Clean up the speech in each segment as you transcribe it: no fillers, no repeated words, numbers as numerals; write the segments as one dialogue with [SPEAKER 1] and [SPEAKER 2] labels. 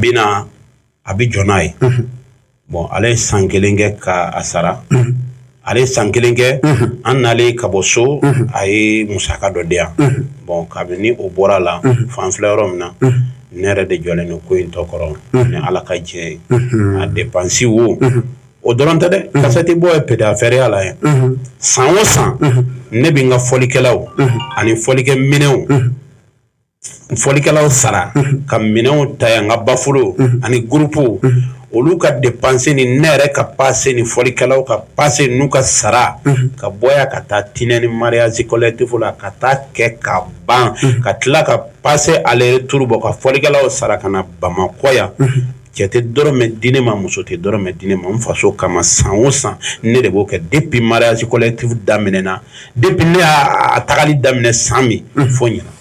[SPEAKER 1] bɛ na, a bɛ jɔ n'a ye. Bon, ale ye san 1 kɛ ka a sara. Ale ye san 1 kɛ, an nalen ka bɔ so, a ye musaka dɔ di yan. Bon, kabini o bɔra la, fan filɛ yɔrɔ min na, ne yɛrɛ de jɔlen don ko in tɔ kɔrɔ ni Ala ka jɛ ye. A dépense wo, o dɔrɔn tɛ dɛ, kasɛti bɔ ye petit affaire la ye. San o san, ne bɛ n ka fɔlikɛlaw ani fɔlikɛ minɛnw, fɔlikɛlaw sara, ka minɛnw ta yan, n ka bafolo ani groupe, olu ka dépense ni ne yɛrɛ ka passe ni fɔlikɛlaw ka passe n'u ka sara, ka bɔ yan ka taa Tinɛni mariage collectif la, ka taa kɛ ka ban, ka tila ka passe aller retour bɔ, ka fɔlikɛlaw sara ka na Bamakɔ yan. Cɛ tɛ dɔrɔmɛ di ne ma, muso tɛ dɔrɔmɛ di ne ma, n faso kama. San o san, ne de b'o kɛ depuis mariage collectif daminɛna, depuis ne y'a tagali daminɛ san min fo ɲina.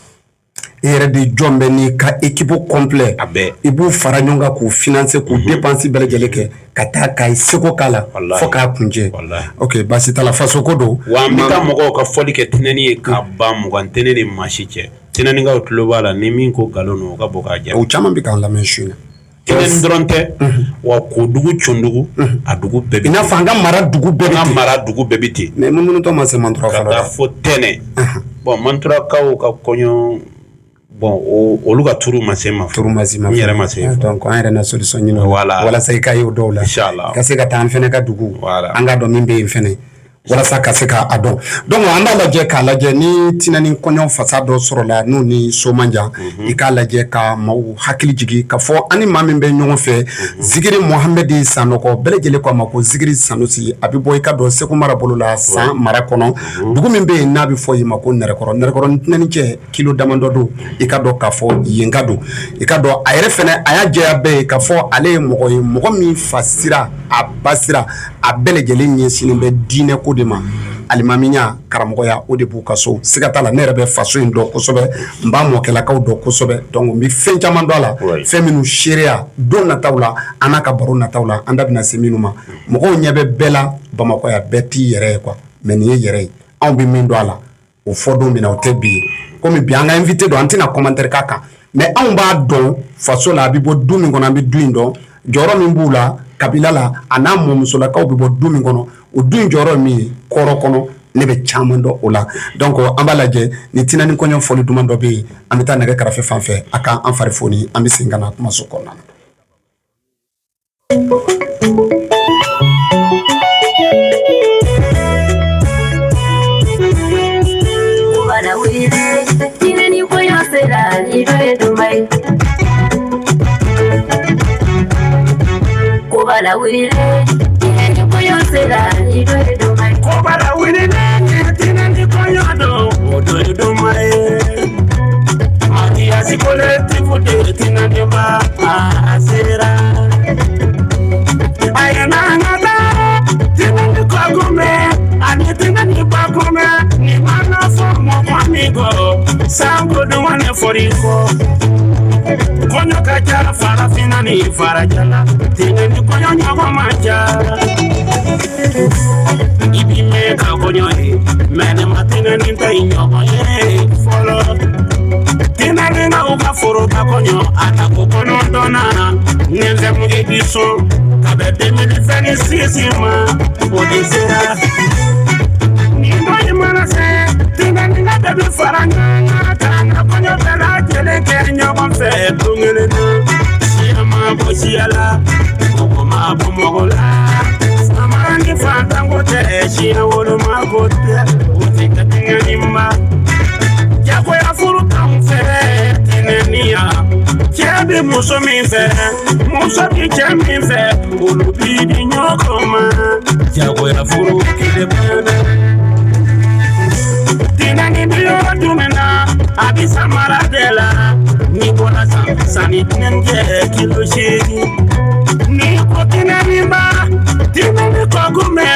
[SPEAKER 2] I yɛrɛ de jɔn bɛ n'i ka équipe complet?
[SPEAKER 1] A bɛɛ.
[SPEAKER 2] I b'u fara ɲɔgɔn kan k'u financer, k'u dépense bɛɛ lajɛlen kɛ, ka taa ka seko k'a la fo k'a kuncɛ. Ok, baasi t'a la, faso ko don.
[SPEAKER 1] Wa an bɛ taa mɔgɔw ka fɔli kɛ Tinɛni ye ka ban 20 tɛ ne ni maa si cɛ. Tinɛnikaw tulo b'a la, ni min ko nkalon don, o ka bɔ k'a jɛ.
[SPEAKER 2] O caman bɛ k'an lamɛn su in na.
[SPEAKER 1] Tinɛni dɔrɔn tɛ wa, Kodugu, Condugu, a dugu bɛɛ bɛ
[SPEAKER 2] I n'a fɔ an ka mara dugu bɛɛ
[SPEAKER 1] an
[SPEAKER 2] bɛ
[SPEAKER 1] ka
[SPEAKER 2] ten.
[SPEAKER 1] Mara dugu bɛɛ bɛ ten.
[SPEAKER 2] Mais munumunu ma se Mantura
[SPEAKER 1] ka
[SPEAKER 2] fɔlɔ
[SPEAKER 1] taa
[SPEAKER 2] dɛ.
[SPEAKER 1] fo Tɛnɛ. Bon, Manturakaw ka kɔɲɔ, bon, olu ka turu ma se ma.
[SPEAKER 2] Turu ma se ma.
[SPEAKER 1] N yɛrɛ ma se.
[SPEAKER 2] Donc an yɛrɛ na solution ɲini o la.
[SPEAKER 1] Voilà.
[SPEAKER 2] Walasa i ka ye o dɔw la.
[SPEAKER 1] Inchallah.
[SPEAKER 2] Ka se ka taa an fɛnɛ ka dugu.
[SPEAKER 1] Voilà.
[SPEAKER 2] An ka dɔn min bɛ yen fɛnɛ, walasa ka se k'a dɔn. Donc an b'a lajɛ k'a lajɛ ni Tinɛni kɔɲɔ fasa dɔ sɔrɔla n'u ni so man jan, i k'a lajɛ ka maaw hakili jigin ka fɔ an ni maa min bɛ ɲɔgɔn fɛ, Zikiri Mohamɛdi Sanɔgɔ, bɛɛ lajɛlen ko a ma ko Zikiri Sanusi. A bɛ bɔ, i ka dɔn, Segu mara bolo la, San mara kɔnɔ, dugu min bɛ yen n'a bɛ fɔ yen ma ko Nɛrɛkɔrɔ. Nɛrɛkɔrɔ ni Tinɛni cɛ, kilo damadɔ don. I ka dɔn k'a fɔ yen ka don, i ka dɔn a yɛrɛ fɛnɛ, a y'a jɛya bɛɛ ye k'a fɔ ale ye mɔgɔ ye, mɔgɔ min fa sira, a ba sira, a bɛɛ lajɛlen ɲɛsinnen bɛ diinɛ ko de ma, alimamiya, karamɔgɔya, o de b'u ka so. Siga t'a la, ne yɛrɛ bɛ faso in dɔn kosɛbɛ, n b'a mɔkɛlakaw dɔn kosɛbɛ, donc n bɛ fɛn caman dɔn a la. Fɛn minnu seereya don nataw la, an n'a ka baro nataw la, an da bɛna se minnu ma. Mɔgɔw ɲɛ bɛ bɛɛ la Bamakɔ yan, bɛɛ t'i yɛrɛ ye quoi, mais nin ye yɛrɛ ye. Anw bɛ min dɔn a la, o fɔ don min na, o tɛ bi ye. Komi bi an ka invité don, an tɛna commentaire k'a kan, mais anw b'a dɔn faso la, a bɛ bɔ du min kɔnɔ, an bɛ du in dɔn, jɔyɔrɔ min b'u la kabila la, a n'a mɔmusolakaw bɛ bɔ du min kɔnɔ, o du in jɔyɔrɔ ye min ye kɔrɔ kɔnɔ, ne bɛ caman dɔn o la. Donc an b'a lajɛ ni Tinɛni kɔɲɔ fɔli duman dɔ bɛ yen, an bɛ taa nɛgɛ karafe fan fɛ, a k'an fari foni, an bɛ segin ka na kumaso kɔnɔna na.
[SPEAKER 3] Tinɛni kɔɲɔ sera, ni dɔ ye duman ye. Kobala wuli, tinɛni kɔɲɔ sera, ni dɔ ye duman ye.
[SPEAKER 4] Kobala wuli, tinɛni kɔɲɔ don, o dɔ ye duman ye. Mariage collectif de Tinɛni ba, a sera. A ye n'an ka taa Tinɛni kɔkunbɛ ani Tinɛni bakunbɛ, ni ma na fɔ mɔgɔ min kɔ, sanko duman ne fɔr'i kɔ. Kɔɲɔ ka ca farafinna ni farajɛla, Tinɛni kɔɲɔ ɲɔgɔn man ca. I bi mɛn ka kɔɲɔ ye, mais ne ma Tinɛni ta i ɲɔgɔn ye fɔlɔ. Tinɛnikaw ka foroba kɔɲɔ, a tako 9nan, 9e édition, ka bɛn 2026 ma, o de sera. Nin don in mana se, Tinɛnika bɛɛ bɛ fara ɲɔgɔn kan k'an ka kɔɲɔ bɛɛ lajɛlen kɛ ɲɔgɔn fɛ don kelen na. Siya ma bɔ siya la, mɔgɔ ma bɔ mɔgɔ la. Faama ni fantan ko tɛ, siya woloma ko tɛ, o tɛ kɛ Tinɛni ma. Jagoya furu t'anw fɛ Tinɛniya. Cɛ bɛ muso min fɛ, muso bɛ cɛ min fɛ, olu bi di ɲɔgɔn ma. Jagoya furu kelen bɛ. Tinɛni bɛ yɔrɔ jumɛn na? A bɛ Samara de la. N'i bɔra San, San ni Tinɛni cɛ, kilo 8. Ni ko Tinɛni ba, Tinɛni kɔkunbɛ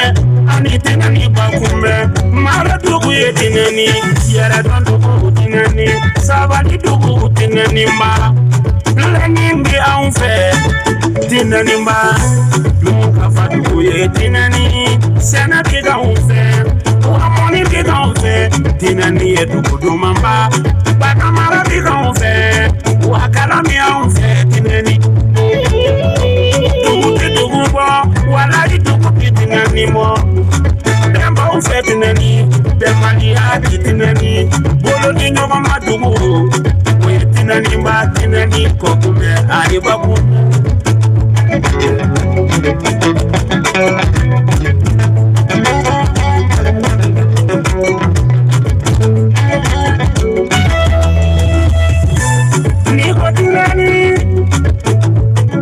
[SPEAKER 4] ani Tinɛni bakunbɛ, mara dugu ye Tinɛni, yɛrɛdɔn dugu Tinɛni, sabali dugu Tinɛni ba. Lɛni bɛ anw fɛ Tinɛni ba, dunkafa dugu ye Tinɛni, sɛnɛ bɛ k'anw fɛ, wa mɔni bɛ k'anw fɛ. Tinɛni ye dugu dumanba, bagan mara bɛ k'anw fɛ, wa kalan bɛ anw fɛ Tinɛni. y'a di Tinɛni bolo di ɲɔgɔn ma dugu o ye Tinɛni ba Tinɛni kɔkunbɛ ani baku. Ni ko Tinɛni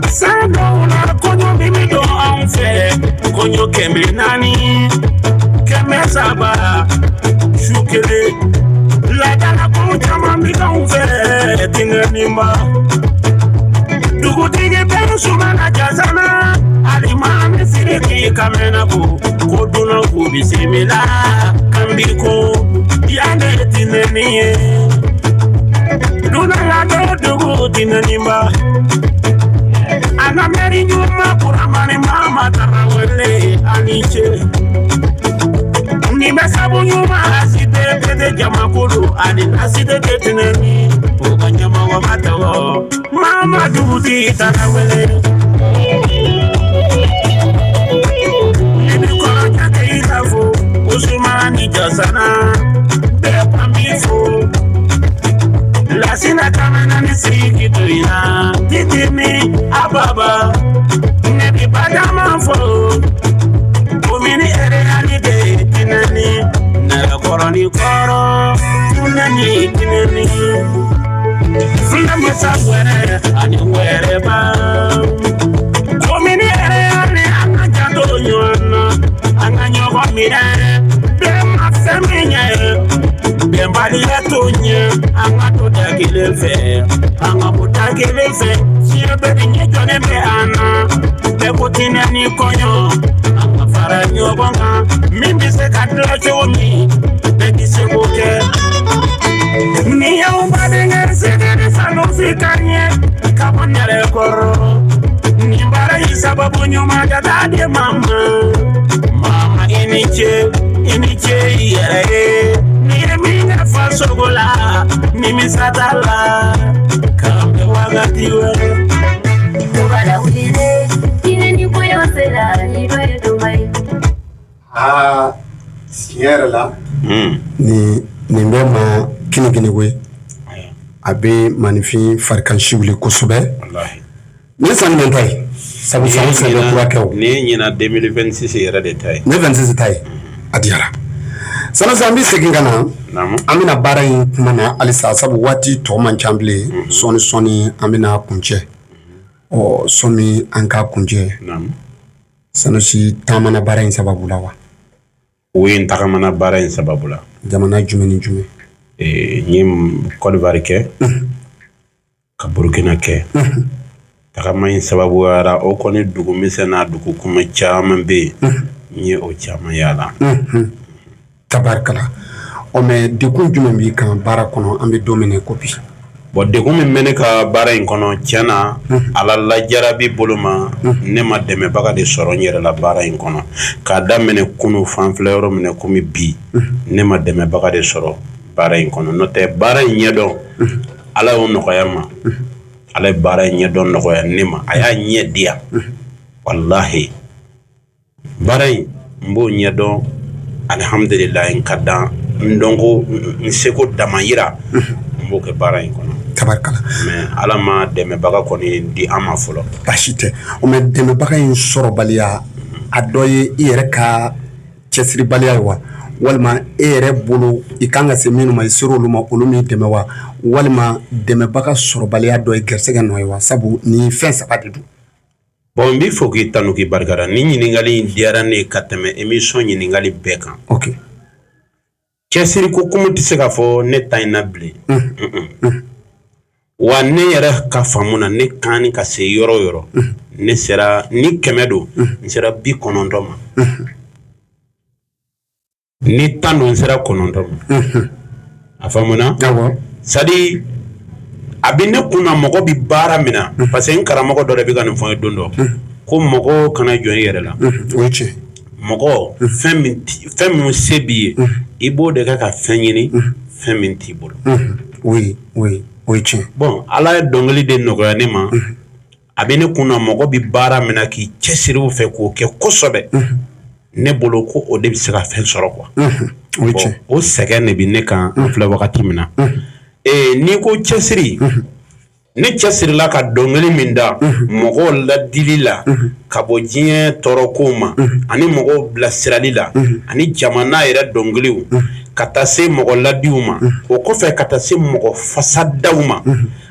[SPEAKER 4] san dɔw la kɔɲɔ min bɛ don anw fɛ kɔɲɔ 400 300 su kelen laadala ko caman bɛ k'anw fɛ Tinɛniba dugutigi bɛ Sumana Jasana alimami Sidiki Kamɛnako ko dunan k'u bisimila kanbi ko yan de ye Tinɛni ye dunan ladon dugu Tinɛniba an ka mɛri ɲuman Buramani Mama Tarawele a ni ce ni bɛ sabu ɲuman asite tete jamakulu ani asite tete Tinɛni o ka ɲɛmɔgɔba tɔgɔ Mama Dugutigi Tarawele ne bɛ kɔrɔja Keyita fo Usumani Jasana bɛɛ kan b'i fo Lasina Kamana ni Sidiki Toyina Titini Ababa ne bɛ Badama fo Komini réalité Tinɛni nɛgɛkɔrɔni kɔrɔ Tinɛni Tinɛni Fila masa wɛrɛ ani wɛrɛba Komini réalité an ka janto ɲɔgɔn na an ka ɲɔgɔn minɛ bɛɛ ma fɛn min ɲɛ bɛnbaliya t'o ɲɛ an ka to da kelen fɛ an ka bɔ da kelen fɛ diɲɛ bɛɛ de ɲɛ jɔlen bɛ an na bɛɛ ko Tinɛni kɔɲɔ an ka fara ɲɔgɔn kan min bɛ se ka dilan cogo min bɛɛ k'i seko kɛ ni y'anw badenkɛ Sidiki Sanusi ka ɲɛ ka bɔ nɛrɛkɔrɔ nin baara in sababu ɲuman ka taa di mama mama i ni ce i ni ce i yɛrɛ ye n'i ye min kɛ fasogo la nimisa t'a la k'an bɛn wagati wɛrɛ.
[SPEAKER 2] Aa tiɲɛ yɛrɛ la nin bɛ ma kini koyi a bɛ maninfin farikansi wuli kosɛbɛ nin san jumɛn ta ye sabu san o san bɛ kura kɛ o
[SPEAKER 1] nin ye ɲinan 2026 yɛrɛ de ta ye
[SPEAKER 2] ne 26 ta ye a diyara Sanusi an bɛ segin ka na an bɛna baara in kuma na halisa sabu waati tɔ man ca bilen sɔɔni sɔɔni an bɛna kuncɛ ɔ sɔnni an ka kuncɛ Sanusi taamana baara in sababu la wa
[SPEAKER 1] o ye n tagamana baara in sababu la
[SPEAKER 2] jamana jumɛn ni jumɛn
[SPEAKER 1] n ye Côte d'Ivoire kɛ ka Burukina kɛ tagama in sababuyara o kɔni dugu misɛn n'a dugu kuma caman bɛ yen n ye o caman yaala
[SPEAKER 2] tabarikala ɔ mais degun jumɛn b'i kan baara kɔnɔ an bɛ don min na ko bi
[SPEAKER 1] bon degun min bɛ ne ka baara in kɔnɔ tiɲɛ na ala lajarabi bolo ma ne ma dɛmɛbaga de sɔrɔ n yɛrɛ la baara in kɔnɔ k'a daminɛ kunun fan filɛ yɔrɔ min na komi bi ne ma dɛmɛbaga de sɔrɔ baara in kɔnɔ n'o tɛ baara in ɲɛdɔn ala y'o nɔgɔya n ma ala ye baara in ɲɛdɔn nɔgɔya ne ma a y'a ɲɛ di yan walahi baara in n b'o ɲɛdɔn alihamudulila n ka dan n dɔnko n seko damayira n b'o kɛ baara in kɔnɔ
[SPEAKER 2] tabarikala
[SPEAKER 1] mais ala ma dɛmɛbaga kɔni di an ma fɔlɔ
[SPEAKER 2] baasi tɛ o mais dɛmɛbaga in sɔrɔbaliya a dɔ ye i yɛrɛ ka cɛsiribaliya ye wa walima e yɛrɛ bolo i kan ka se minnu ma i sera olu ma olu m'i dɛmɛ wa walima dɛmɛbaga sɔrɔbaliya dɔ ye gɛrɛsɛgɛ nɔ ye wa sabu nin fɛn saba de don
[SPEAKER 1] bon n b'i fo k'i tanu k'i barikada ni ɲininkali in diyara ne ye ka tɛmɛ émission ɲininkali bɛɛ kan
[SPEAKER 2] ok
[SPEAKER 1] cɛsiri ko kuma tɛ se ka fɔ ne ta in na bilen wa ne yɛrɛ ka faamu na ne kan ni ka se yɔrɔ o yɔrɔ ne sera ni 100 don n sera 90 ma ni 10 don n sera 9 ma a faamuna c'est-à-dire a bɛ ne kun na mɔgɔ bɛ baara min na parce que n karamɔgɔ dɔ de bɛ ka nin fɔ n ye don dɔ ko mɔgɔ kana jɔn i yɛrɛ la
[SPEAKER 2] o ye tiɲɛ
[SPEAKER 1] mɔgɔ fɛn min se b'i ye i b'o de kɛ ka fɛn ɲini fɛn min t'i bolo
[SPEAKER 2] oui oui o ye tiɲɛ
[SPEAKER 1] bon ala ye dɔnkili de nɔgɔya ne ma a bɛ ne kun na mɔgɔ bɛ baara min na k'i cɛsiri o fɛ k'o kɛ kosɛbɛ ne bolo ko o de bɛ se ka fɛn sɔrɔ quoi O sɛgɛn de bɛ ne kan an filɛ wagati min na. N'i ko cɛsiri, ne cɛsirila ka dɔnkili min da mɔgɔw ladili la ka bɔ diɲɛ tɔɔrɔkow ma ani mɔgɔw bilasirali la ani jamana yɛrɛ dɔnkiliw ka taa se mɔgɔ ladiw ma, o kɔfɛ ka taa se mɔgɔ fasadaw ma,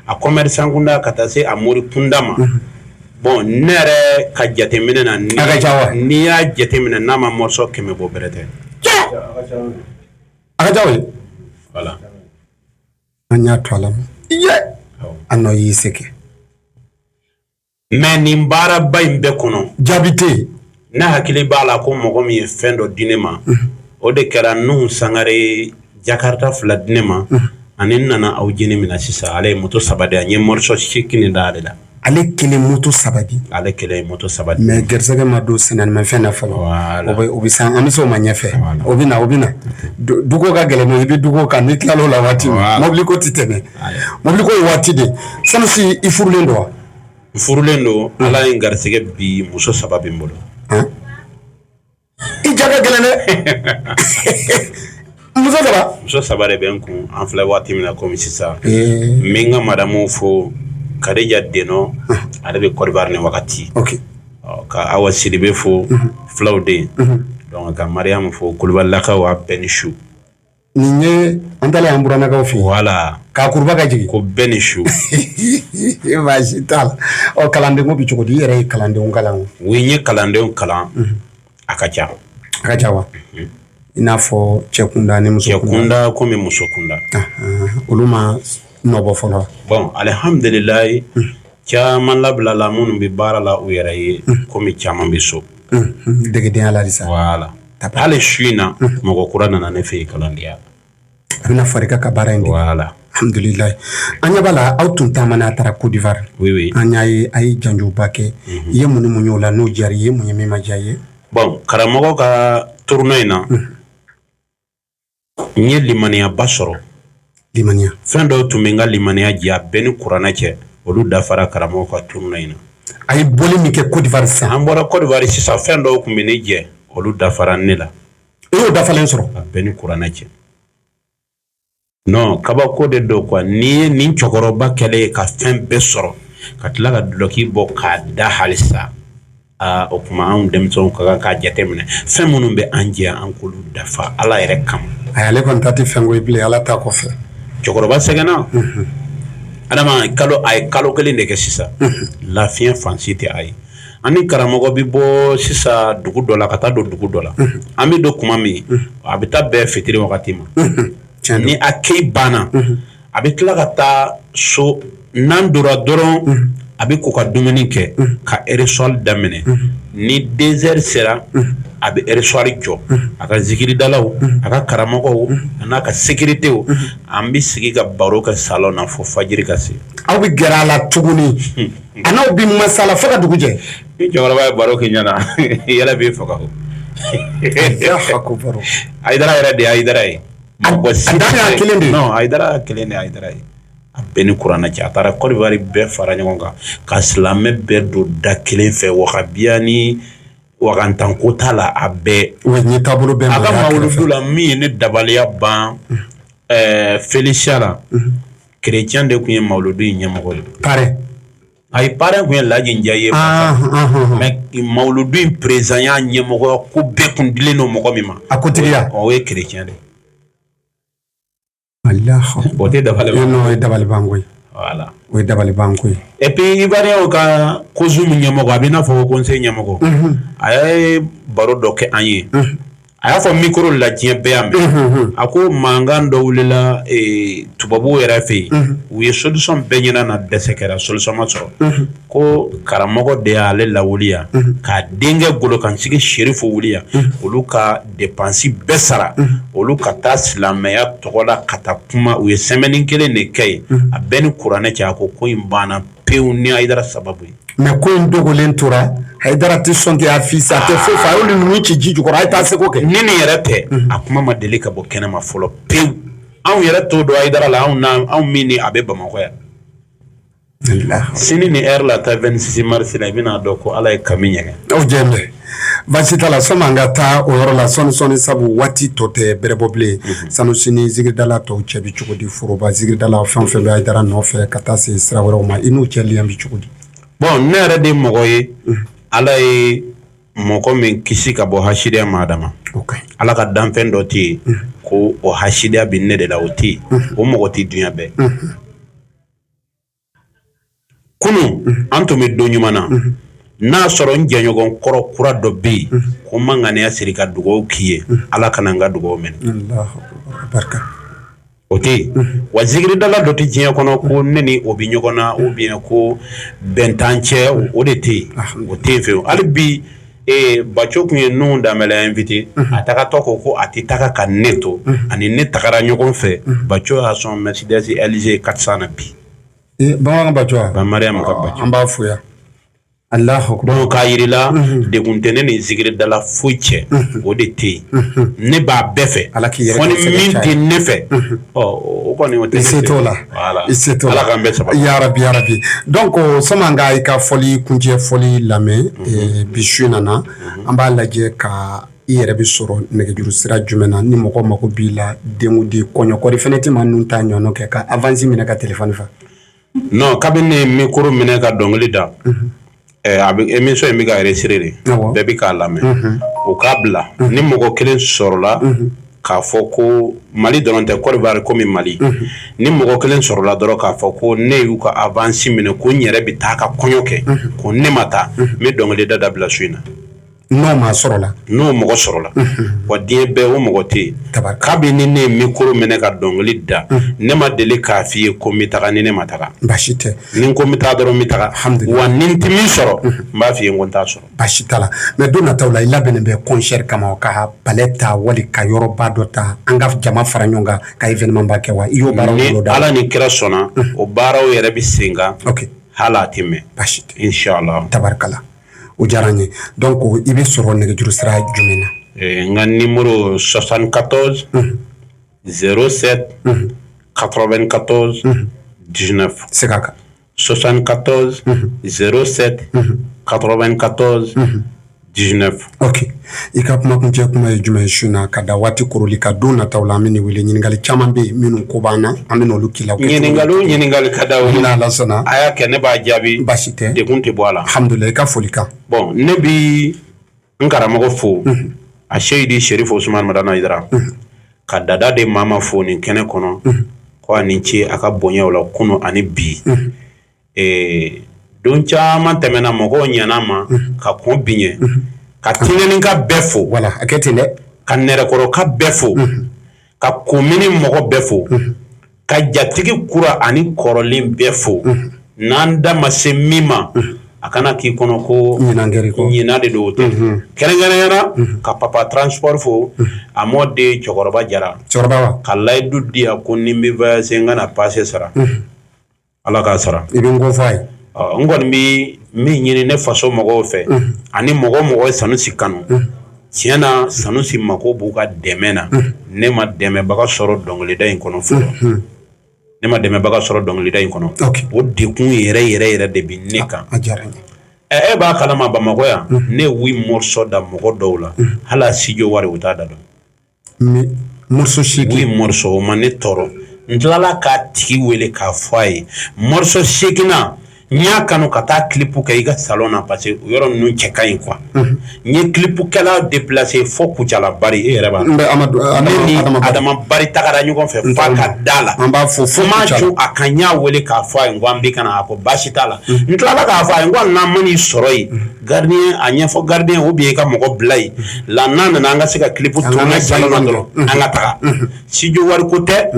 [SPEAKER 1] a commerçant kunda ka taa se a mori kunda ma. Bon, ne yɛrɛ ka jateminɛ na, n'i y'a jateminɛ n'a ma morceau 100 bɔ, bɛrɛ tɛ.
[SPEAKER 2] A ka ca ye.
[SPEAKER 1] Voilà.
[SPEAKER 2] An y'a to a la a nɔ y'i se kɛ.
[SPEAKER 1] Mais nin baaraba in bɛɛ kɔnɔ,
[SPEAKER 2] jaabi tɛ yen.
[SPEAKER 1] Ne hakili b'a la ko mɔgɔ min ye fɛn dɔ di ne ma, o de kɛra Nuhu Sangare ye Jakarta 2 di ne ma. Ani n nana aw jeni min na sisan, ale ye moto 3 di yan. N ye morceau 8 da ale la.
[SPEAKER 2] Ale kelen moto 3 di?
[SPEAKER 1] Ale kelen ye moto 3 di.
[SPEAKER 2] Mais garisɛgɛ ma don sɛnɛmafɛn na fɔlɔ. O bɛ san, an bɛ se o ma ɲɛfɛ. O bɛ na, o bɛ na. Dugu ka gɛlɛn, i bɛ dugu kan, n'i tilal'o la waati min, mobili ko tɛ tɛmɛ, mobili ko ye waati de. Sanusi, i furulen don wa?
[SPEAKER 1] N furulen don. Ala ye n garisɛgɛ bi, muso 3 bɛ n bolo.
[SPEAKER 2] I ja ka gɛlɛn dɛ. Muso 3?
[SPEAKER 1] Muso 3 de bɛ n kun an filɛ waati min na komi sisan. N bɛ n ka madamu fo, Kadija Denɔ, ale bɛ Côte d'Ivoire nin wagati. Ka Awa Sidibe fo, fulaw den. Donc ka Mariam fo, Kulubalilakaw, a bɛɛ ni su.
[SPEAKER 2] Nin ye an taalen an burannakaw fɛ.
[SPEAKER 1] Voilà.
[SPEAKER 2] K'a kuruba ka jigin.
[SPEAKER 1] Ko bɛɛ ni su.
[SPEAKER 2] Baasi t'a la. Ɔ, kalandenko bɛ cogo di? I yɛrɛ ye kalandenw kalan o?
[SPEAKER 1] Oui, n ye kalandenw kalan. A ka ca.
[SPEAKER 2] A ka ca wa? I n'a fɔ cɛ kunda ni muso
[SPEAKER 1] kunda. Cɛ kunda komi muso kunda.
[SPEAKER 2] Olu ma nɔbɔ fɔlɔ.
[SPEAKER 1] Bon, alihamdulilayi, caman labilala, minnu bɛ baara la u yɛrɛ ye, komi caman bɛ so.
[SPEAKER 2] Degedenya la sisan.
[SPEAKER 1] Voilà. Hali su in na, mɔgɔ kura nana ne fɛ yen kalandenya.
[SPEAKER 2] A bɛna fara ka baara in.
[SPEAKER 1] Voilà.
[SPEAKER 2] Alhamdulilayi, an ɲɛ b'a la, aw tun taamana, a taara Côte d'Ivoire.
[SPEAKER 1] Oui.
[SPEAKER 2] An y'a ye a ye janjoba kɛ. I ye mun ni mun ye o la n'o diyara i ye, mun ye min ma diya i ye?
[SPEAKER 1] Bon, karamɔgɔ ka tournée in na, n ye limaniyaba sɔrɔ.
[SPEAKER 2] Limaniya.
[SPEAKER 1] Fɛn dɔw tun bɛ n ka limaniya jɛ, a bɛɛ ni kuranɛ cɛ, olu dafara karamɔgɔ ka tournée in na.
[SPEAKER 2] A ye bɔli min kɛ Côte d'Ivoire sisan.
[SPEAKER 1] An bɔra Côte d'Ivoire sisan, fɛn dɔw tun bɛ ne jɛ, olu dafara ne la.
[SPEAKER 2] I y'o dafalen sɔrɔ?
[SPEAKER 1] A bɛɛ ni kuranɛ cɛ. Non, kabako de don quoi. N'i ye nin cɛkɔrɔba kɛlen ye ka fɛn bɛɛ sɔrɔ, ka tila ka dulɔki bɔ k'a da halisa, aa, o tuma anw denmisɛnw ka kan k'a jateminɛ, fɛn minnu bɛ an jɛ, an k'olu dafa Ala yɛrɛ kama.
[SPEAKER 2] Ayi, ale kɔni ta tɛ fɛnko ye bilen, Ala ta kɔfɛ.
[SPEAKER 1] Cɛkɔrɔba sɛgɛnna adama, kalo a ye kalo 1 de kɛ sisan, lafiya fan si tɛ a ye. An ni karamɔgɔ bɛ bɔ sisan dugu dɔ la ka taa don dugu dɔ la, an bɛ don tuma min, a bɛ taa bɛn fitiri wagati ma. Ni a kɛ banna, a bɛ tila ka taa so. N'an donna dɔrɔn, a bɛ ko ka dumuni kɛ ka heure daminɛ. Ni 2 heures sera, a bɛ heure jɔ, a ka zikiridalaw, a ka karamɔgɔw, a n'a ka sécuritéw, an bɛ sigi ka baro kɛ salon na fo fajiri ka se.
[SPEAKER 2] Aw bɛ gɛrɛ a la tuguni, a n'aw bɛ masala fo ka dugu jɛ.
[SPEAKER 1] Ni cɛkɔrɔba ye baro kɛ ɲɛna, yɛlɛ b'i faga. Hayidara yɛrɛ de ye Hayidara ye.
[SPEAKER 2] Mɔgɔ si kelen de.
[SPEAKER 1] Non, Hayidara kelen de ye Hayidara ye. A bɛɛ ni kuranɛ cɛ, a taara Côte d'Ivoire bɛɛ fara ɲɔgɔn kan ka silamɛ bɛɛ don da kelen fɛ, wahabiya ni wagantanko t'a la, a bɛɛ.
[SPEAKER 2] O ɲɛ taabolo bɛɛ.
[SPEAKER 1] A ka mawuludu la, min ye ne dabaliya ban, Felicia la, chrétien de tun ye mawuludu in ɲɛmɔgɔ ye.
[SPEAKER 2] Parrain.
[SPEAKER 1] Ayi, parrain tun ye Laji Njayi ye, mais mawuludu in président ya ɲɛmɔgɔ ko bɛɛ kun dilen don mɔgɔ min ma.
[SPEAKER 2] A kotigiya.
[SPEAKER 1] O ye chrétien de ye.
[SPEAKER 2] O
[SPEAKER 1] tɛ dabali
[SPEAKER 2] o ye dabalibanko ye.
[SPEAKER 1] Voilà.
[SPEAKER 2] O ye dabalibanko ye.
[SPEAKER 1] Et puis Ivoirien ka COSUM ɲɛmɔgɔ, a bɛ n'a fɔ conseil ɲɛmɔgɔ, a ye baro dɔ kɛ an ye. A y'a fɔ micro la, diɲɛ bɛɛ y'a mɛn. A ko mankan dɔ wulila tubabuw yɛrɛ fɛ yen, u ye solution bɛɛ ɲinin na, dɛsɛ kɛra, solution ma sɔrɔ. Ko karamɔgɔ de y'ale lawuli yan k'a denkɛ golokansigi Serifu wuli yan, olu ka dépense bɛɛ sara, olu ka taa silamɛya tɔgɔ la ka taa kuma. U ye semaine kelen de kɛ yen, a bɛɛ ni kuranɛ cɛ. A ko ko in banna pewu ni Hayidara sababu ye.
[SPEAKER 2] Mais ko in dogolen tora, Hayidara tɛ sɔn k'a fisa, a tɛ foyi fɔ, a y'olu ninnu ci ji jukɔrɔ, a ye taa seko kɛ.
[SPEAKER 1] Ni nin yɛrɛ tɛ, a kuma ma deli ka bɔ kɛnɛ ma fɔlɔ pewu. Anw yɛrɛ t'o dɔn Hayidara la, anw na, anw min ni a bɛ Bamakɔ yan. Sini ni heure la ta 26 mars la, i bɛna dɔn ko Ala ye kami ɲɛgɛn.
[SPEAKER 2] Aw jɛ bɛ. Baasi t'a la, sɔnni an ka taa o yɔrɔ la sɔɔni sɔɔni, sabu waati tɔ tɛ bɛrɛ bɔ bilen. Sanusi ni zikiridala tɔw cɛ bɛ cogo di? Foroba zikiridala fɛn o fɛn bɛ Hayidara nɔfɛ ka taa se sira wɛrɛw ma, i n'u cɛ lien bɛ cogo di?
[SPEAKER 1] Bon, ne yɛrɛ de mɔgɔ ye, Ala ye mɔgɔ min kisi ka bɔ hasidiya ma. Adama, Ala ka danfɛn dɔ tɛ yen ko o hasidiya bɛ ne de la, o tɛ yen, o mɔgɔ tɛ dunya bɛɛ. Kunun an tun bɛ don ɲuman na, n'a sɔrɔ n jɛɲɔgɔn kɔrɔ kura dɔ bɛ yen ko n ma ŋaniya siri ka dugawu k'i ye, Ala kana n ka dugawu minɛ, o tɛ yen. Wa zikiridala dɔ tɛ diɲɛ kɔnɔ ko ne ni o bɛ ɲɔgɔn na ou bien ko bɛn t'an cɛ, o de tɛ yen, o tɛ yen fewu. Hali bi Baco tun ye Nuhu Danbɛlɛ invité, a tagatɔ ko a tɛ taga ka ne to, ani ne tagara ɲɔgɔn fɛ. Baco y'a sɔn Mercedes LG 400 na bi.
[SPEAKER 2] Bamanan Baco
[SPEAKER 1] wa? Mariam ka Baco.
[SPEAKER 2] An b'a fo yan. Alahu
[SPEAKER 1] akbar. Donc k'a yir'i la, degun tɛ ne ni zikiridala foyi cɛ, o de tɛ yen. Ne b'a bɛɛ fɛ.
[SPEAKER 2] Ala k'i yɛrɛ
[SPEAKER 1] fo ni min tɛ ne fɛ, ɔ o kɔni o tɛ
[SPEAKER 2] I se t'o la.
[SPEAKER 1] Voilà.
[SPEAKER 2] I se t'o la.
[SPEAKER 1] Ala k'an bɛɛ sabati.
[SPEAKER 2] Ya rabi, ya rabi. Donc sɔmi an ka i ka fɔli kuncɛ fɔli lamɛn bi su in na, an b'a lajɛ ka i yɛrɛ bɛ sɔrɔ nɛgɛjuru sira jumɛn na ni mɔgɔ mako b'i la, denkundi, kɔɲɔkɔri fɛnɛ tɛ maa ninnu ta ɲɔgɔn kɛ ka avance minɛ ka téléphone fa.
[SPEAKER 1] Non, kabini ne ye micro minɛ ka dɔnkili da, a bɛ émission in bɛ ka enregistrer de, bɛɛ bɛ k'a lamɛn, o k'a bila. Ni mɔgɔ kelen sɔrɔla k'a fɔ ko Mali dɔrɔn tɛ, Côte d'Ivoire komi Mali, ni mɔgɔ kelen sɔrɔla dɔrɔn k'a fɔ ko ne y'u ka avance minɛ, ko n yɛrɛ bɛ taa ka kɔɲɔ kɛ, ko ne ma taa, n bɛ dɔnkili da dabila su in na.
[SPEAKER 2] N'o maa sɔrɔla.
[SPEAKER 1] N'o mɔgɔ sɔrɔla, wa diɲɛ bɛɛ o mɔgɔ tɛ yen. Kabini ne ye micro minɛ ka dɔnkili da, ne ma deli k'a f'i ye ko n bɛ taga ni ne ma taga.
[SPEAKER 2] Baasi tɛ.
[SPEAKER 1] Ni n ko n bɛ taa dɔrɔn n bɛ taga. Wa ni n tɛ min sɔrɔ, n b'a f'i ye ko n t'a sɔrɔ.
[SPEAKER 2] Baasi t'a la, mais don nataw la, i labɛnnen bɛ concert kama ka palais ta wali ka yɔrɔba dɔ ta, an ka jama fara ɲɔgɔn kan ka événement ba kɛ wa? I y'o baaraw
[SPEAKER 1] boloda? Ala ni kira sɔnna, o baaraw yɛrɛ bɛ sen kan. Hali a tɛ mɛn.
[SPEAKER 2] Baasi tɛ.
[SPEAKER 1] Inshallah.
[SPEAKER 2] Tabarikala. O diyara n ye. Donc i bɛ sɔrɔ nɛgɛjuru sira jumɛn na?
[SPEAKER 1] N ka numéro 74 07 94 19.
[SPEAKER 2] Segin a kan.
[SPEAKER 1] 74 07 94 19.
[SPEAKER 2] Ok, i ka kumakuncɛ kuma ye jumɛn ye su na ka da waati koroli ka don nataw la? An bɛ nin wele, ɲininkali caman bɛ yen minnu ko b'an na, an bɛ olu k'i la.
[SPEAKER 1] Ɲininkali o ɲininkali ka da o
[SPEAKER 2] ni Ala sɔnna.
[SPEAKER 1] A y'a kɛ, ne b'a jaabi.
[SPEAKER 2] Baasi tɛ.
[SPEAKER 1] Degun tɛ bɔ a la.
[SPEAKER 2] Alhamdulillah, i ka foli kan.
[SPEAKER 1] Bon, ne bɛ n karamɔgɔ fo, a Seyidi Serifu Usumani Madani Hayidara, ka Dada de Mama fo nin kɛnɛ kɔnɔ, ko a ni ce a ka bonyaw la kunun ani bi. Don caman tɛmɛna, mɔgɔw ɲana ma ka kɔn bi ɲɛ, ka Tinɛninka bɛɛ fo,
[SPEAKER 2] voilà, a kɛ ten dɛ,
[SPEAKER 1] ka Nɛrɛkɔrɔka bɛɛ fo, ka komini mɔgɔ bɛɛ fo, ka jatigi kura ani kɔrɔlen bɛɛ fo. N'an da ma se min ma, a kana k'i kɔnɔ ko ɲina de don, o tɛ. Kɛrɛnkɛrɛnya na, ka Papa Transport fo, a mɔden cɛkɔrɔba Jara, ka layidu di yan ko ni n bɛ voyager n ka na passe sara. Ala k'a sara.
[SPEAKER 2] I bɛ n ko fɔ a ye.
[SPEAKER 1] N kɔni bɛ min ɲini ne faso mɔgɔw fɛ, ani mɔgɔ mɔgɔ ye Sanusi kanu, tiɲɛ na, Sanusi mako b'u ka dɛmɛ na. Ne ma dɛmɛbaga sɔrɔ dɔnkilida in kɔnɔ fɔlɔ. Ne ma dɛmɛbaga sɔrɔ dɔnkilida in kɔnɔ. O degun yɛrɛ yɛrɛ yɛrɛ de bɛ ne kan. E b'a kalama, Bamakɔ yan, ne ye huit morceaux da mɔgɔ dɔw la, hali a studio wari u t'a da dɔn.
[SPEAKER 2] Morceau 8.
[SPEAKER 1] Huit morceaux, o ma ne tɔɔrɔ. N tilala k'a tigi wele k'a fɔ a ye morceau seeginnan, n y'a kanu ka taa clip kɛ i ka salon na, parce que o yɔrɔ ninnu cɛ ka ɲi quoi. N ye clipkɛla déplacer fo Kucala Bari, e yɛrɛ b'a dɔn, ne ni Adama Bari tagara ɲɔgɔn fɛ f'a ka da la.
[SPEAKER 2] An b'a fɔ
[SPEAKER 1] fo ma cun a kan. N y'a wele k'a fɔ a ye, n ko an bɛ ka na, a ko baasi t'a la. N tilala k'a fɔ a ye, n ko hali n'an man'i sɔrɔ yen, gardien a ɲɛfɔ gardien ou bien i ka mɔgɔ bila yen la, n'a nana an ka se ka clip tourner salon na dɔrɔn, an ka taga. Studio wari ko tɛ,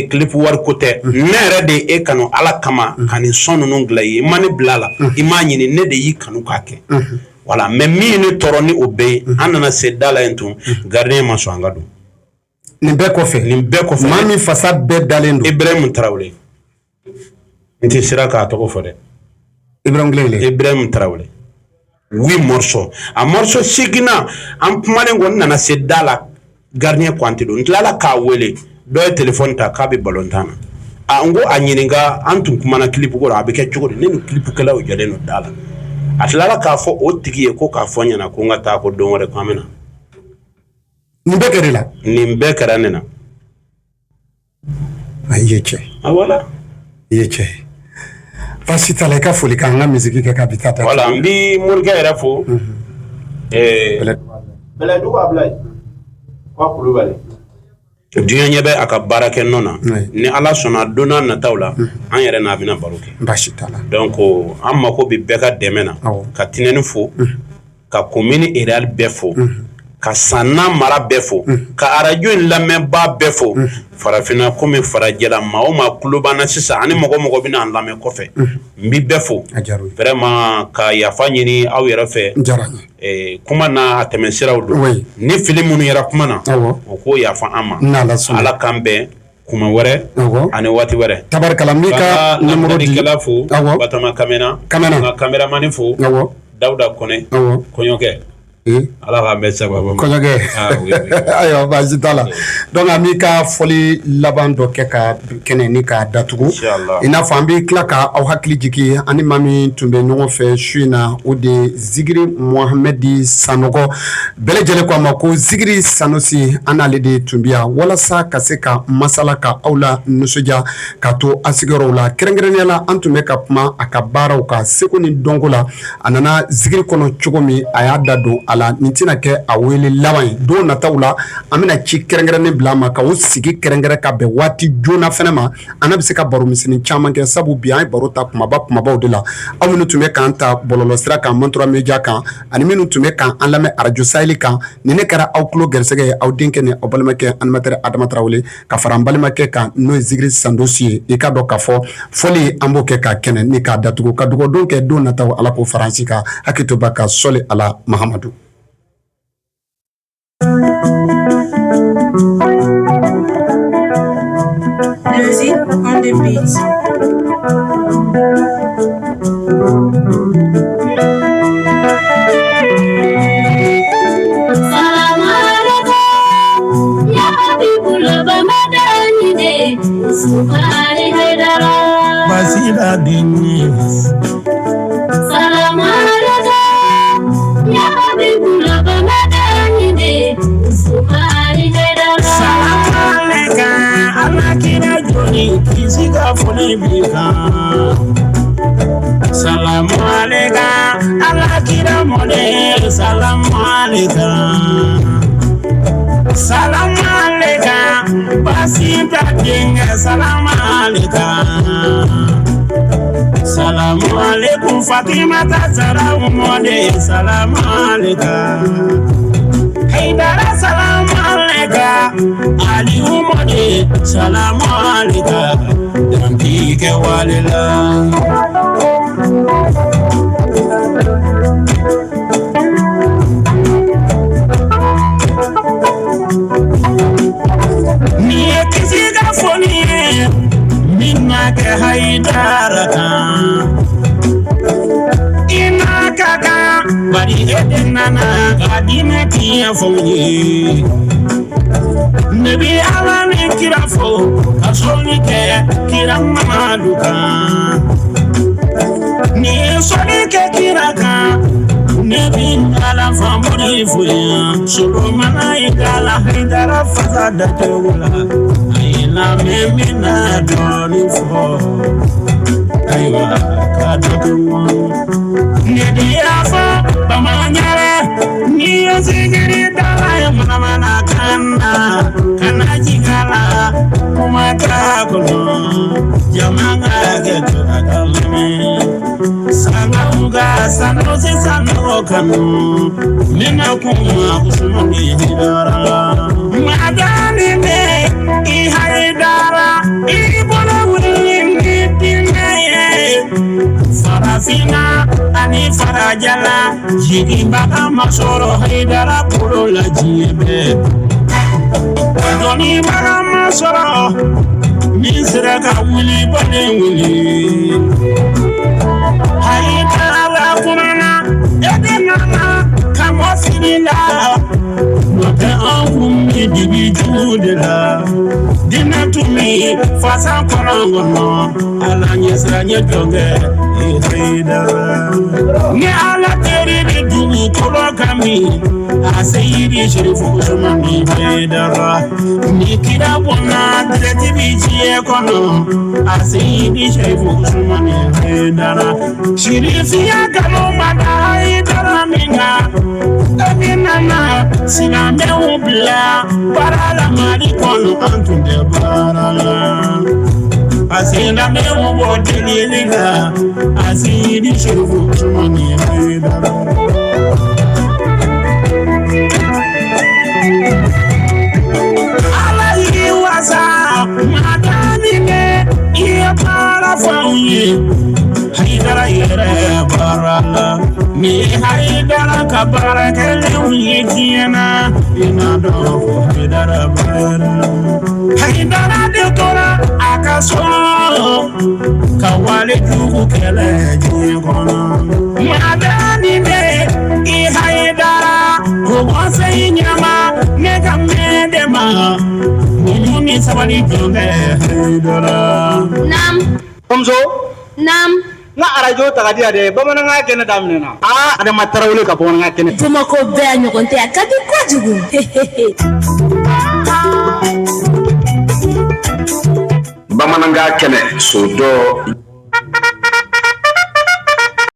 [SPEAKER 1] clip wari ko tɛ, ne yɛrɛ de e kanu Ala kama ka nin son ninnu dilan i ye. I ma ne bila a la, i m'a ɲini, ne de y'i kanu k'a kɛ, voilà. Mais min ye ne tɔɔrɔ ni o bɛɛ ye, an nana se da la yen tun, gardien ma sɔn an ka don.
[SPEAKER 2] Nin bɛɛ kɔfɛ?
[SPEAKER 1] Nin bɛɛ kɔfɛ.
[SPEAKER 2] Maa min fasa bɛɛ dalen don.
[SPEAKER 1] Ibrahim Tarawele, n tɛ siran k'a tɔgɔ fɔ dɛ.
[SPEAKER 2] Ibrahim Gilele.
[SPEAKER 1] Ibrahim Tarawele, huit morceaux, a morceau seeginnan, an kumalen kɔ, n nana se da la, gardien ko an tɛ don. N tilala k'a wele, dɔ ye téléphone ta k'a bɛ balontan na. A n ko a ɲininka, an tun kumana clip ko la, a bɛ kɛ cogo di? Ne ni clipkɛlaw jɔlen don da la. A tilala k'a fɔ o tigi ye ko k'a fɔ n ɲɛna ko n ka taa, ko don wɛrɛ ko an bɛ na.
[SPEAKER 2] Nin bɛɛ kɛra la?
[SPEAKER 1] Nin bɛɛ kɛra ne na.
[SPEAKER 2] A i ye cɛ.
[SPEAKER 1] Ah, voilà.
[SPEAKER 2] I ye cɛ ye, baasi t'a la. I ka foli kan, an ka misiki kɛ ka bi taa ta.
[SPEAKER 1] Voilà, n bi morikɛ yɛrɛ fo. Bɛlɛdugu Abulayi ko Kulubali, diɲɛ ɲɛ bɛ a ka baara kɛ nɔ na. Ni Ala sɔnna, don n'a nataw la, an yɛrɛ n'a bɛna baro kɛ.
[SPEAKER 2] Baasi t'a la.
[SPEAKER 1] Donc an mako bɛ bɛɛ ka dɛmɛ na, ka Tinɛni fo, ka commune rurale bɛɛ fo, ka Sanna mara bɛɛ fo, ka arajo in lamɛnbaa bɛɛ fo, farafinna komi farajɛla, maa o maa tulo b'an na sisan ani mɔgɔ mɔgɔ bɛna an lamɛn kɔfɛ, n bi bɛɛ fo vraiment, ka yafa ɲini aw yɛrɛ fɛ. Kuma n'a a tɛmɛ siraw don. Ni fili minnu yɛrɛ kuma na, o k'o yafa an ma. Ala k'an bɛn kuma wɛrɛ ani waati wɛrɛ.
[SPEAKER 2] Tabarikala, n b'i ka
[SPEAKER 1] numéro di. Fo Batoma Kamena, ka caméraman fo, Dawuda Kɔnɛ, kɔɲɔkɛ. Ala k'an bɛɛ sababu.
[SPEAKER 2] Kɔɲɔkɛ, ayiwa, baasi t'a la. Donc an b'i ka fɔli laban dɔ kɛ ka kɛnɛ ni k'a datugu. I n'a fɔ an bɛ tila ka aw hakili jigin, ani maa min tun bɛ ɲɔgɔn fɛ su in na, o de ye Zigiri Mohamɛdi Sanɔgɔ, bɛɛ lajɛlen ko a ma ko Zigiri Sanusi. An n'ale de tun bɛ yan walasa ka se ka masala ka aw la nisɔndiya ka to a sigiyɔrɔw la. Kɛrɛnkɛrɛnnenya la, an tun bɛ ka kuma a ka baaraw ka seko ni dɔnko la, a nana zikiri kɔnɔ cogo min, a y'a da don a la. Nin tɛna kɛ a wele laban ye. Don nataw la, an bɛna ci kɛrɛnkɛrɛnnen bila a ma ka o sigi kɛrɛnkɛrɛn ka bɛn waati joona fɛnɛ ma. An bɛ se ka baro misɛnnin caman kɛ, sabu bi an ye baro ta kumaba kumabaw de la. Aw minnu tun bɛ k'an ta bɔlɔlɔsira kan, Mantura Media kan, ani minnu tun bɛ k'an lamɛn arajo Saheli kan, ni ne kɛra aw tulo gɛrɛsɛgɛ ye, aw denkɛ ni aw balimakɛ animateur Adama Tarawele, ka fara an balimakɛ kan, n'o ye Zigiri Sandosi ye. I k'a dɔn k'a fɔ fɔli an b'o kɛ ka kɛnɛ ni k'a datugu, ka dugawudon kɛ don nataw, Ala k'o fara an si kan. Hakili to ba ka sɔli ala Mahamadu.
[SPEAKER 5] Music on the beat.
[SPEAKER 4] Basira den. Ala kira jɔni kisi ka foli b'i kan. Salamu aleka, Ala kira mɔden. Salamu aleka, salamu aleka, Basita denkɛ. Salamu aleka, salamu alaikum, Fatimata Zara mɔden. Salamu aleka, Haidara. Salamu aleka, Aliyu mɔden. Salamu aleka, dan t'i kɛ wale la. Ni ye kisi ka foli ye min na kɛ Haidara kan, i n'a ka kan, bari e de nana ka diinɛ tiɲɛ fɔ n ye. Ne bi Ala ni kira fo ka sɔli kɛ kira Mamadu kan. Ni ye sɔli kɛ kira kan, ne bi Ala famori fo yan. Solomana ye kala Haidara fasa dacogo la, a ye lamɛn min na dɔɔnin fɔ. Ayiwa, ka datugu. Ne de y'a fɔ bamanan, n'i ye zikiri dala ye manamana kan na, kana jigin a la, kuma t'a kɔnɔ. Jama ka hakɛ to a ka lamɛn. Sangabuga Sanusi Sanogo kanu ne na kuma Usumani Haidara. Madani ne i Haidara, i bolo wuli ni diinɛ ye farafinna ani farajɛla, jiginbaga ma sɔrɔ Haidara bolo la diɲɛ bɛɛ. Dɔnnibaga ma sɔrɔ min sera ka wuli bɔlen wuli. Haidara kumana, e de nana ka bɔ fili la, n'o tɛ an kun bɛ dibi jugu de la. Diinɛ tun bɛ min fasa kɔnɔ kɔnɔ ala ɲɛsiranɲɛ jɔnkɛ Hayidara ni ala teri bɛ dugukolo kan min a seyidi Serifu Usumani Hayidara ni kira bɔnna dirɛti bi diɲɛ kɔnɔ a seyidi Serifu Usumani Hayidara Sirifiya kanu ma da Hayidara min kan e nana silamɛw bila baara la Mali kɔnɔ an tun tɛ baara la a silamɛw bɔ delili la a seyidi Serifu Usumani Hayidara. Ala y'i wasa madani kɛ i ye baara fɔ anw ye Hayidara yɛrɛ baara la ni Hayidara ka baara kɛlenw ye diɲɛ na i n'a dɔn ko Hayidara baara Hayidara de tora a ka so ka wale jugu kɛlɛ diɲɛ kɔnɔ madani bɛ i Hayidara o kɔsɛyi ɲɛma ne ka mɛn de ma muɲu ni sabali jɔn bɛ Hayidara.
[SPEAKER 3] Naam.
[SPEAKER 6] Bamuso
[SPEAKER 3] Naam.
[SPEAKER 6] N ka arajo ta ka di yan dɛ bamanankan kɛnɛ daminɛna aa Adama Tarawele ka bamanankan kɛnɛ
[SPEAKER 3] Bamakɔ bɛɛ a ɲɔgɔn tɛ a ka di kojugu.
[SPEAKER 7] Bamanankan kɛnɛ so dɔ.